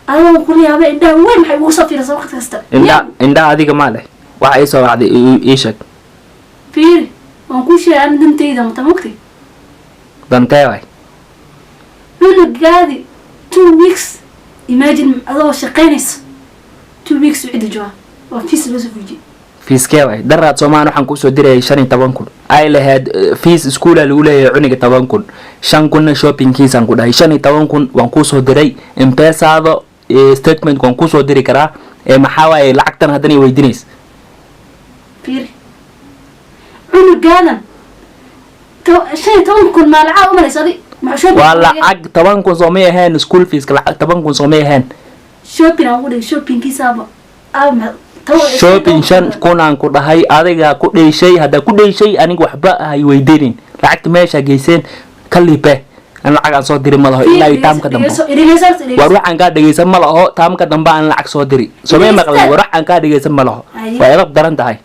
Adoo kula yaaba, indhaha weyn maxay ugu soo fiirisa waqti kasta? Indha indhaha adiga maa leh. Waxa ii soo wacday ii sheeg. Fiiri, waan kuu sheegay ana dantayda mata mogtay. Dantee waay? Cunugaadi 2 weeks, imagine, adoo shaqaynayso 2 weeks u cidda jooga oo fees loo soo fuujiyey. Feeskee waay? Daraad soomaan waxaan kusoo dirayay 15,000 ay lahayd fees iskuula lagu leeyahay cuniga 10,000, 5,000-na shoppingkiisaan ku dhahay. 15,000 waan kuusoo diray M-Pesada statement, waan kuusoo diri karaa. Ee maxaa waaye lacagtan haddana i weydiinays? Fiiri, cunugaadan 15,000 maa lacag u malaysa adi? Maxaa shopping Waa ugu dhigay? lacag 10,000 soomay ahayn? School feeska lacag 10,000 soomay ahayn? Shopping aan ugu dhigay, shoppingkiisaaba aaba Shopping 5,000 aan ku dhahay. Adiga ku dheyshay, haddaa ku dheyshay aniga waxba hay weydiinin. Lacagta meesha geyseen ka liipe. An lacag aan soo diri ma laho ilaa iyo taamka dambe. War waxaan kaa dhegeysan ma laho. Taamka dambe aan lacag soo diri somay maqlin. War waxaan kaa dhegeysan ma laho. Aye. Waa edab daran tahay.